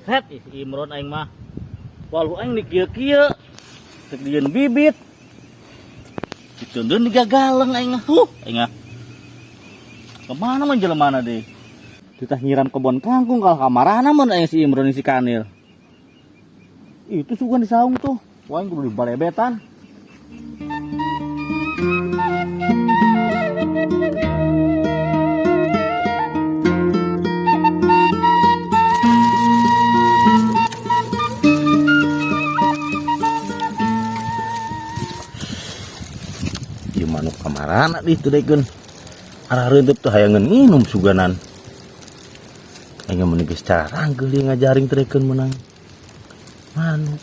Set ih, si Imron aing mah. Walu aing di kieu-kieu. Cek dieun bibit. Diteundeun digagalang aing mah. Huh, aing mah. Kemana man jelemana deh? Kita nyiram kebon kangkung kalau kamarana mun aing si Imron si Kanil. Itu sugan di saung tuh. Wah, aing kudu dibalebetan. Ieu manuk kamarana dih teu daekeun. Arah reunteup teh hayangeun nginum suganan. Aing mun geus carangkeul ieu ngajaring teu daekeun meunang. Manuk.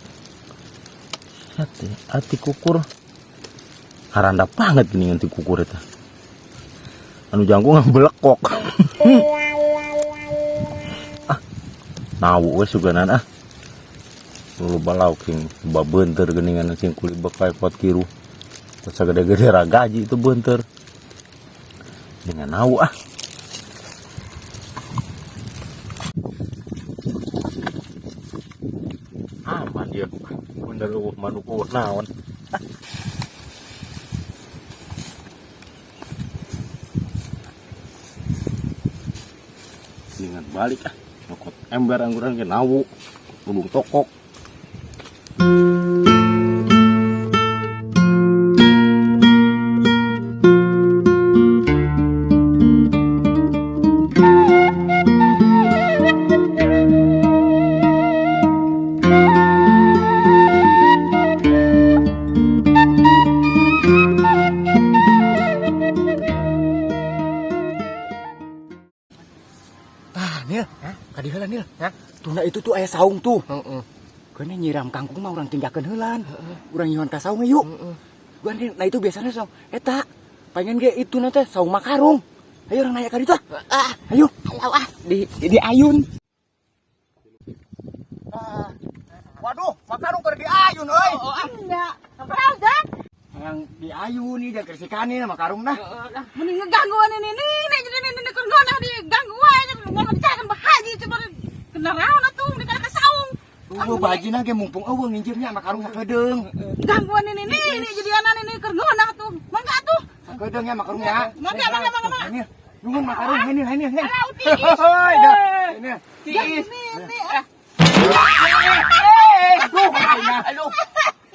Hati, hati kukur. Haranda banget gini nganti kukur eta. Anu jangkung belekok. Ah, nawu we suganan ah. Lu balau king babeunteur geuningan sing kuli bekai kuat kiru. Sagede-gede ragaji itu beunteur. Dengan nawu ah. Aman dia. Bener eueuh manuk eueuh naon. Dengan balik ah. Nyokot ember angguran ke nawu. Tulung tokok. Tah, Nil, kadi heula Nil. Tuna itu tuh aya saung tuh. Heeh. Keuna nyiram kangkung mah urang tinggalkeun heulan. Urang nyihan ka saung yuk. Gua nih, nah itu biasanya saung eta. Pengen ge itu na teh saung makarung. Ayo urang nanya ka ditu. Ah, Ayo. ayo ah di ayun. Waduh, makarung keur diayun euy. Oh, enggak. Enggak. Yang diayun nih jangan kersikane makarung dah. Mending ngegangguan ini ini jadi ini ini kergona diganggu aja ngomong dicarikan bahaji coba kendaraan atuh mereka ke saung. Tunggu bajina ge mumpung eueuh nginjirnya makarung sakedeung. Gangguan ini ini jadi anak ini kergona atuh. Mangga atuh. Sakedeung ya makarung ya. Mangga mangga mangga mangga. Ini, nuhun makarung ini ini ini. Alah tiis. Hoi, dah. Ini. Tiis. Ini ini. Ah. Aduh, aing. Aduh.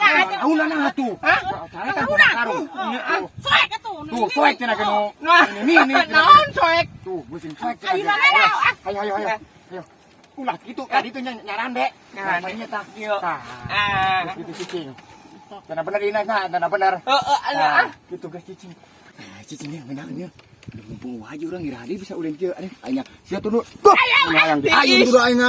Lalaunan nah atuh. Hah? Carekan ku makarung. Soek atuh. Tuh, soek cenah kenu. Nah, Ini ini. Naon soek? Tuh, musim soek cenah. Ayo, ayo, Ayo ayo ayo. Ayo. Ulah gitu tadi tuh nyarande. Nyarande. Nyarande tah. Iya. Tah. Ah. Terus gitu cicing. Tanah bener ini nah, tanah bener. Heeh, anu ah. Gitu guys cicing. Nah, cicing nih menang nih. Udah mumpung wae urang ngira bisa ulin kieu aneh. Aing sia tunu. Tuh, yang diayun tuh aing.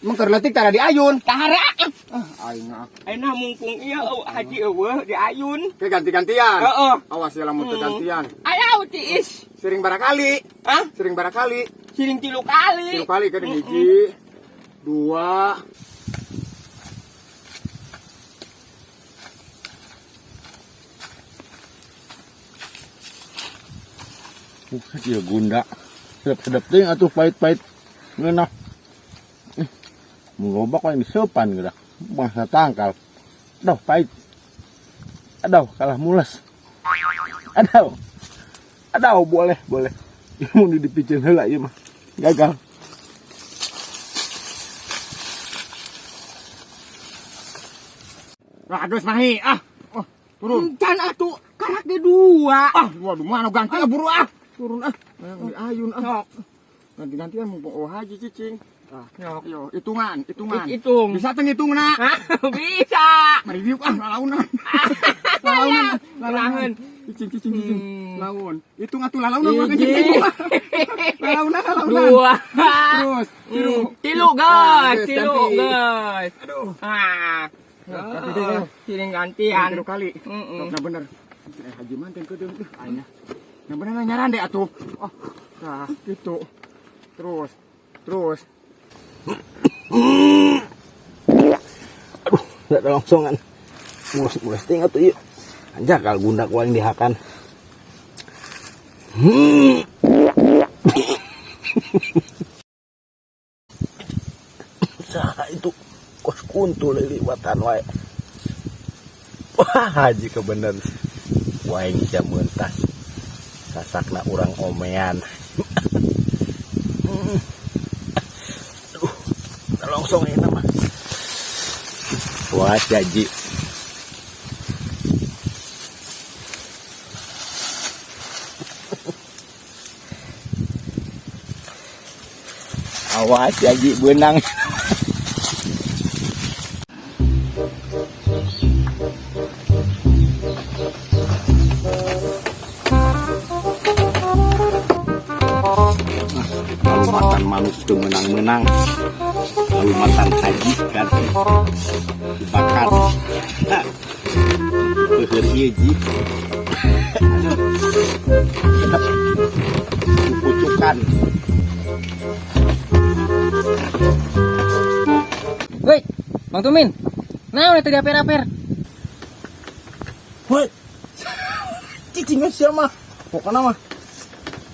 Emang keur leutik tara diayun. Tahara. Ah, aing. Ayeuna mumpung ieu haji eueuh di ayun. Ke ganti-gantian. Heeh. Awas ya lamun teu gantian. Ayo tiis. Sering barakali. Hah? Sering barakali. Siring tilu kali. Tilu kali ke hiji, dua. Buset ya gunda. Sedap-sedap ting atuh pahit-pahit. Ngeunah. Mun loba kok ini sopan gitu. Bangsa tangkal. Aduh, pahit. Aduh, kalah mules. Aduh. Aduh, boleh, boleh. Ieu mun dipicen heula ieu mah. Gagal. Wah, geus mahi ah. Oh, turun. Encan atuh karak ge dua. Ah, waduh mana ganti lah buru ah. Turun ah. Yang diayun ah. Ganti-gantian mumpung oh haji cicing. Ah, yo, hitungan, hitungan. Hitung. Bisa teu ngitungna? Hah? Bisa. Mari diuk ah lalaunan. Lalaunan, lalaunan. Cicing, cicing, cicing. Laun. Hitung atuh lalaunan mah Hiji. cicing. Lalaunan, lalaunan. Dua. Terus, tilu. Tilu guys, Geus, tilu ganti. guys. Aduh. Ah. Ganti deh, ya. Siring gantian. Tilu kali. Mm-mm. Nah bener. Haji manten kedeung ih aing. Nah bener nyarande atuh. Oh, nah gitu. Terus, terus. Aduh, enggak ada langsongan. Mules-mules ting atuh ieu. Anjak kal gunda ku aing dihakan. Saha itu kos kuntul liliwatan wae. Wah, haji kebener. Wae sia mentas. Sasakna urang omean. Aduh, longsong ini mah. Wah, haji. Awas haji benang. Malumatan manuk teu meunang-meunang. Malumatan haji kan dibakar. Peuheur ieu ji. Aduh. Tetep pucukan. Woi, Bang Tumin. Nah, udah tadi aper-aper. Woi. Cicing sia mah. Pokona mah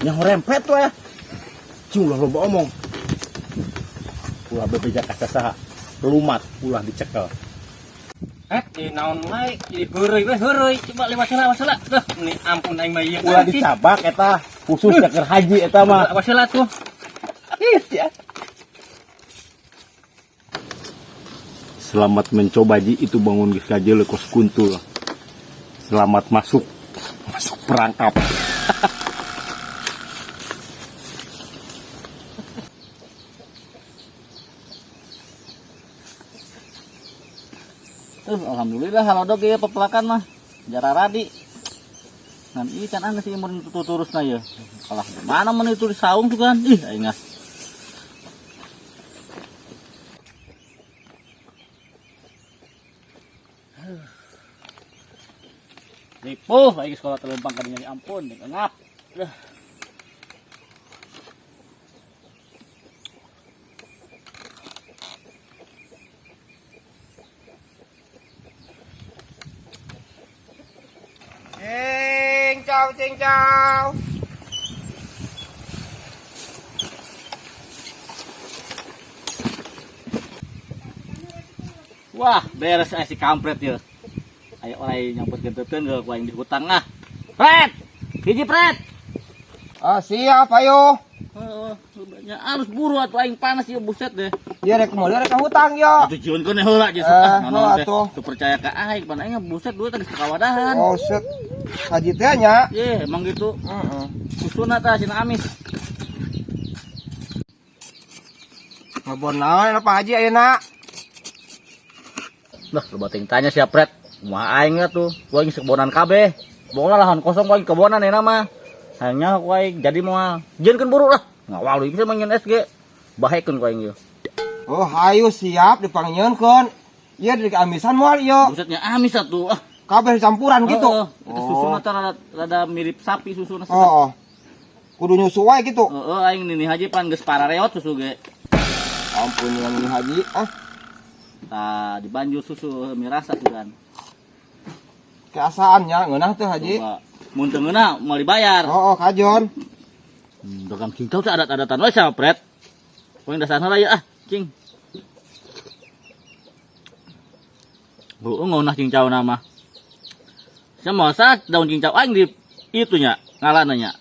nyaho rempet we. Cing ulah loba omong. Ulah bebeja ka sasaha. Lumat ulah dicekel. Di naon wae, jadi heureuy we heureuy. Coba lewat heula, awas heula. Duh, ini ampun aing mah ieu. Ulah dicabak eta, khusus keur haji eta mah. Awas heula tuh. Ih, ya. Selamat mencoba ji, itu bangun geus kajeuleuh kos kuntul. Selamat masuk masuk perangkap. Tuh, alhamdulillah halodog ieu pepelakan mah. Jararadi. Ngan ieu can anggeus ieu mun tuturusna ieu. Kalah mana mun itu di saung tuh kan. Ih, aing ah. Ripuh, aing sekolah telempang ka dinya ampun, engap. Duh. Cing cao, cing cao. Wah, beres si kampret ya. Ayo orai nyampur genteun ke ku aing di hutang ah. Pret! Hiji pret. Ah, siap ayo. Heeh, nya harus buru atuh aing panas ieu buset deh. Ieu rek meuli rek hutang yo. Atuh jiunkeun heula jeung Eh, ah, naon teh. atuh. Teu percaya ka aing, pan aing buset duit geus kawadahan. Oh, set. Haji teh nya. Ye, emang gitu. Heeh. Susuna tah sina amis. Ngebon naon apa haji ayeuna? Lah, loba teuing tanya sia pret. Kumaha aing atuh? Ku aing kebonan kabeh. Pokona lahan kosong ku aing kebonan ayeuna mah. Hayangnya ku aing jadi moal. Jieunkeun buru lah. Ngawal ieu mah nyeun SG. Bahekeun ku aing ieu. Oh, hayu siap dipangnyeunkeun. Ieu di amisan moal ieu. Busetnya amis atuh. Ah, Kabeh campuran gitu. Heeh, itu susuna teh rada mirip sapi susuna. Oh, oh. Kudu nyusu wae gitu. Heeh, aing nini haji pan geus parareot susu ge. Ampun nini haji ah. Tah dibanjur susu mirasa sugan. Keasaannya ngeunah teh haji. Coba. Mun teu ngeunah moal dibayar. Oh, oh kajon. Dagang cincau teh adat-adatan wae sama pret. Poin dasarna lah ya ah, cing. Heueuh ngeunah cincau nama. Sia masa daun cincau aing di itunya ngalana nya.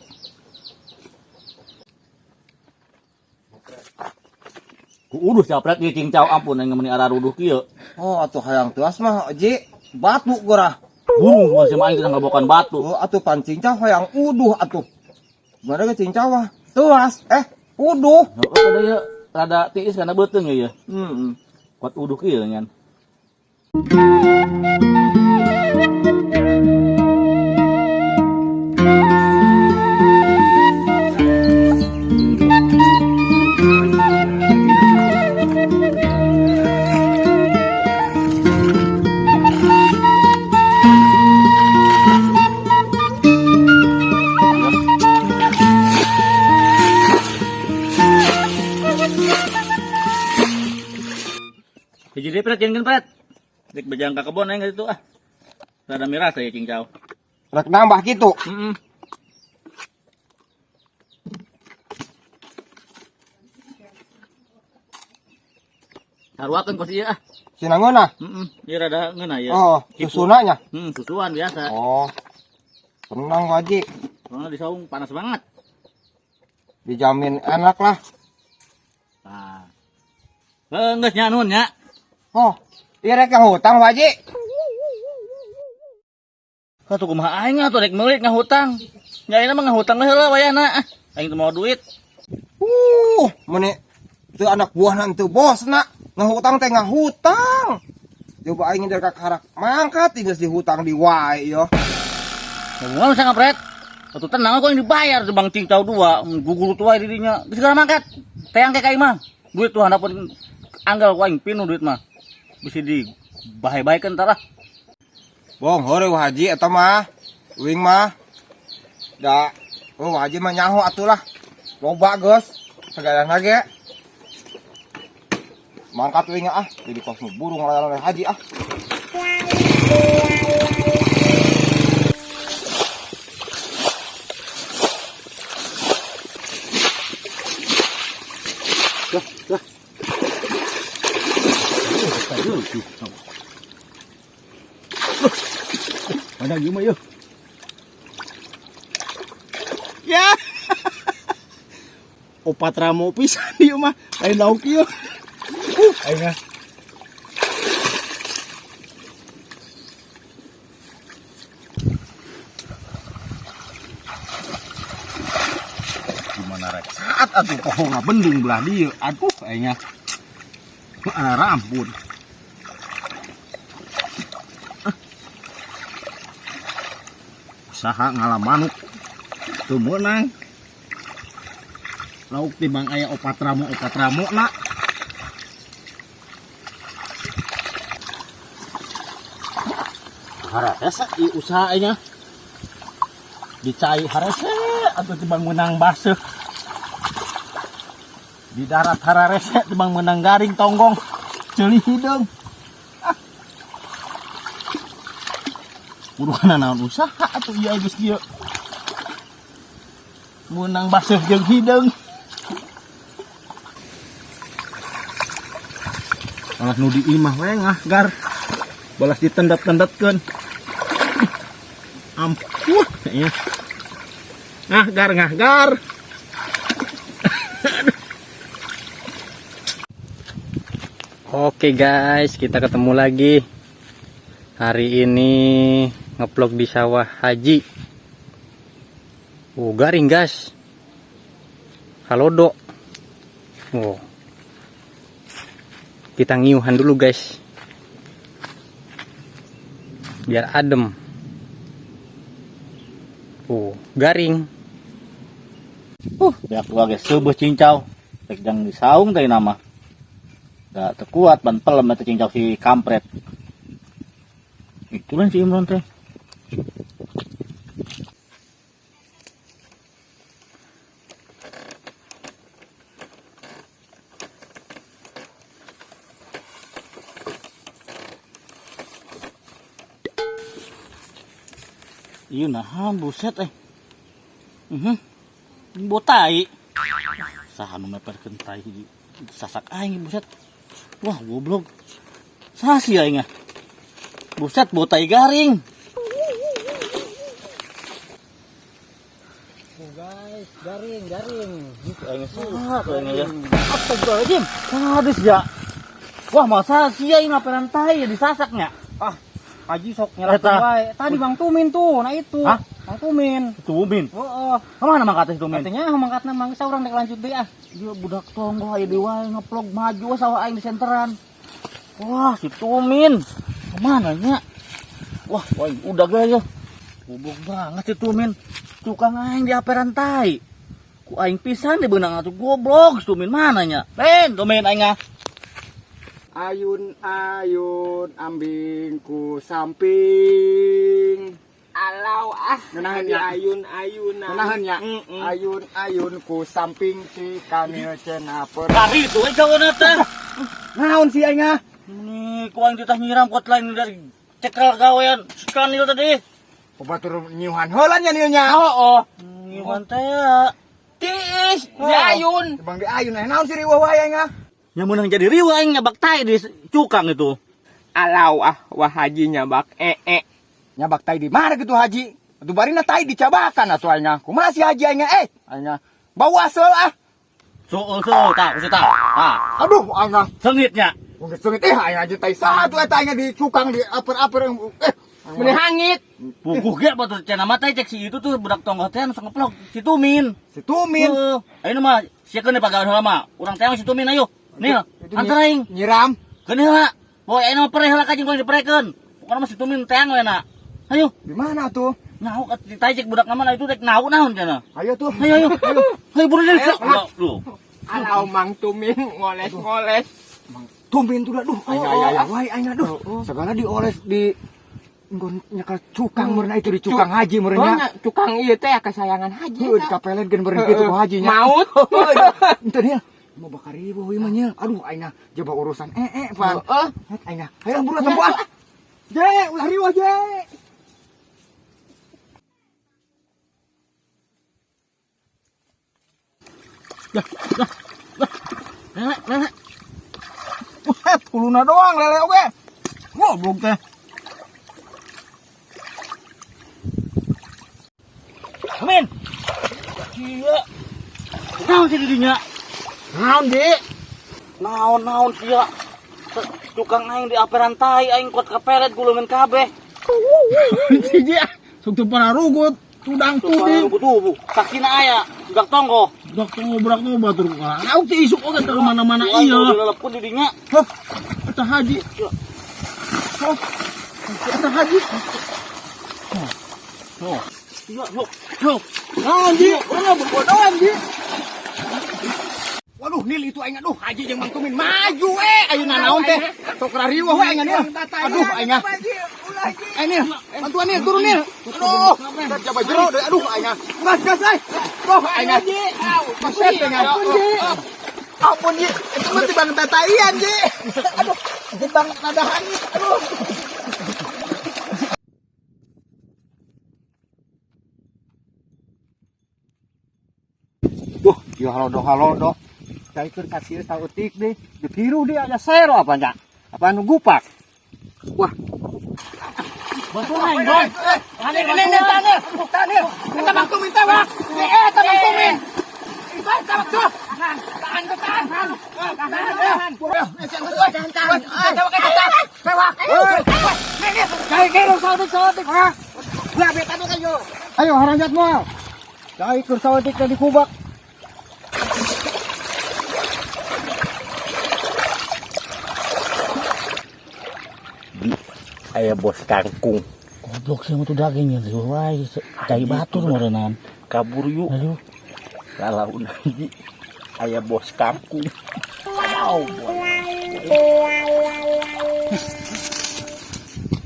Ku uduh sia pret ieu cincau ampun aing meuni araruduh kieu. Oh, atuh hayang teuas mah haji batu geurah. Burung masih main kita ngabokan batu. Oh, atuh pan cincau hayang uduh atuh. Mana ge cincau mah? Teuas, uduh. Heeh, kada ieu rada tiis kana beuteung ieu. Heeh. Kuat uduh kieu ngan. Hiji deui pret, jieunkeun pret. Rek bejang ka kebon aing ka ditu ah. Rada miras aya cincau. Rek nambah kitu. Heeh. Saruakeun kos ieu ah. Sina ngeunah. Heeh, ieu rada ngeunah ya. Oh, susuna nya. Susuan biasa. Oh. Tenang Pak Haji, Soalnya di saung panas banget. Dijamin enak lah. Nah. Geus nya nuhun nya. Oh, iya rek yang hutang Pak Haji. Atuh kumaha aing atuh rek meuli ngahutang. Nya ayeuna mah ngahutang heula wayahna. Aing teu mau duit. Meni teu anak buah teu bosna. Ngahutang teh ngahutang. Coba aing dari kakarak mangkat geus dihutang di wae yo. Mau bisa ngapret? Atuh tenang aku yang dibayar tuh Bang Cincau dua, gugur tuh wae dirinya. Geus segera mangkat. Teang ke ka imah. Duit tuh handapun anggal ku aing pinu duit mah. Bisa di bae-baekeun ntar lah. Bong, hore Wah Haji eta mah. Uing mah. Da, oh Wah Haji mah nyaho atuh lah. Loba geus. Sagalana ge. Mangkat uing ah, jadi kos nu burung layanan haji ah. Mana ieu mah yeuh. Ya. Opat ramo pisan ieu mah. Lain lauk ieu. Aing ah. Gimana rek saat atuh poho ngabendung belah dieu. Aduh aing ah. Ah, ampun. Usaha ngalah manuk teu meunang. Lauk timbang aya opat ramo na. Harese ieu usaha aing ah. Dicai harese atuh timbang meunang baseuh. Di darat hararese timbang meunang garing tonggong ceuli hideung. Ah. Kudu kana naon usaha atuh ieu geus kieu. Meunang baseuh jeung hideung. Alat nu di imah we ngahgar. Balas ditendet-tendetkeun. Ampuh nya. Ngahgar ngahgar. Oke guys, kita ketemu lagi. Hari ini ngevlog di sawah Haji. Oh, garing guys. Halodo. Oh. Kita ngiuhan dulu guys. Biar adem. Oh, garing. Beak dua geus seubeut cincau. Rek jang di saung teh nama. Da teu kuat ban pelem eta cincau si kampret. Itu kan si Imron teh. Iya nah, buset eh. Botai. Saha nu meperkeun tai di sasak aing buset. Wah, goblok. Saha sih aing ah? Buset, botai garing. Oh guys, garing, garing. Aing saha tuh aing ya. Astagfirullahaladzim. Sadis ya. Wah, masa sih aing ngapain tai ya disasaknya? Ah, Haji sok nyerah Eta. wae. Tadi Bang Tumin tuh, nah itu. Hah? Bang Tumin. Tumin. Heeh. Kemana mangkatnya si Tumin? Katanya mangkatna mangsa urang rek lanjut deui ah. Dia budak tonggo aya deui wae ngeplog maju sawah aing di senteran. Wah, si Tumin. Kemana nya? Wah, wah udah gaya. Goblok banget si Tumin. Tukang aing di aperan tai. Ku aing pisan di beunang atuh goblok si Tumin mana nya? Len, Tumin aing ah. Ayun-ayun ambingku samping. Alau ah. Ngeunaheun nya. Ayun-ayunan. Ngeunaheun nya. Ayun-ayun ku samping si kanil cenah per. Lari tuh aing kawana teh. Naon sih aing ah? Ini ku aing ditah nyiram kot lain dari cekel gawean si kanil tadi. Batur nyiuhan heula nya nilnya. Oh, nyiuhan teh. Tiis, di ayun. Bang di ayun naon sih riweuh wae aing ah? Nya meunang jadi riweuh aing nyabak tai di cukang itu. Alau ah, wah haji nyabak ee. Nyabak tai di mana gitu haji? Atuh barina tai dicabakan atuh aing. Kumaha si haji aing eh? Aing bau asal ah. Soal soal tak, kusi tak. Ah, Aduh aing. sengitnya. Mungkin sengit eh aing aja tai saha tuh eta aing di cukang di aper-aper eh. Meni hangit. Puguh ge batur cenah mah teh cek si itu tuh budak tonggoh teh anu sok ngeplok si Tumin. Si Tumin. Heeh. Ayeuna mah siekeun deh pagawean heula mah. Urang teh si Tumin ayo. Nil, Itu antar aing. Nyiram. Keun heula. Boy ayeuna mah pereh heula ka jeung urang diperekeun. Pokona mah si Tumin teang we na. Ayo, Di mana tuh? nyaho ka cek budak nama itu rek nahu naon cenah. Ayo tuh. Ayo ayo. Ayo buru deui. Lu. Alau Mang Tumin ngoles-ngoles. Tumin tuh aduh. Aing aya aya wae aing aduh. Segala dioles di nggon nyekal cukang meureun itu di cukang haji meureun nya. Oh, cukang ieu teh kesayangan haji. Heuh dikapelet geun meureun kitu ku haji nya. Maut. Henteu nya. Mau bakar ribu ieu mah nya. Aduh aing jaba urusan ee pan. Heeh. Aing ayo buru tempo ah. Je, ulah riweuh je. Lele, lele. Buset, huluna doang lele oge. Goblok teh. Tumin. Iya. Naon sih didinya? Naon, Di? Naon naon sia. Tukang aing di aperan tai aing kuat kaperet gulungan kabeh. Siji ah, sok teu pararugut, tudang tuding. Tubuh, saksina aya, budak tonggo. Budak tonggo budak tonggo batur lauk teh isuk oge teu mana-mana ieu. Dilelepkeun di dinya. Hah, eta haji. Hah, eta haji. Oh. Iya, yo, yo. Naon, Ji? Urang bobodohan, Ji. Waduh, Nil itu aing aduh haji jeung Mang Tumin maju eh ayeuna naon teh. Sok rariweuh we aing Nil. Aduh aing. Eh Nil, bantuan Nil turun Nil. Aduh, jaba jero deui aduh aing. Gas gas euy. Duh aing. Buset aing. Ampun, Ji. Itu mah tibang tataian, Ji. Aduh, tibang nadahan. Aduh. Duh, ieu halodo-halodo. Caikeun ka kieu saeutik deui. Dipiruh deui aya sero apa nya? Apa anu gupak? Wah. Bantuan aing, Don. Ini ini tanil, tanil. Eta Mang Tumin teh, Bang. Eta Mang Tumin. Itu eta Mang Tumin. Tahan, tahan, tahan. Tahan, tahan. Ayo haranjat moal. Caikeun saeutik teh dikubak. Di aya bos kangkung. Goblok sih tuh dagingnya sih wae cai batur meureunnan. Kabur yuk. Ayo. Lalaun haji. Aya bos kangkung. Wow, boy.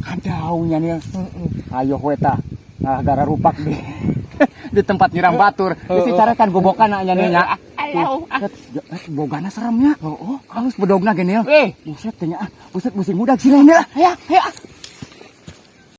Adaunya nih. Ayo we tah. Nah, gara rupak di di tempat nyiram batur. Bisi carekan gobokan nya nih nya. Bogana seremnya. Heeh. Halus bedogna gini ya. Eh, Buset teh nya ah. Buset pusing muda sih ini lah. Ayo, ayo.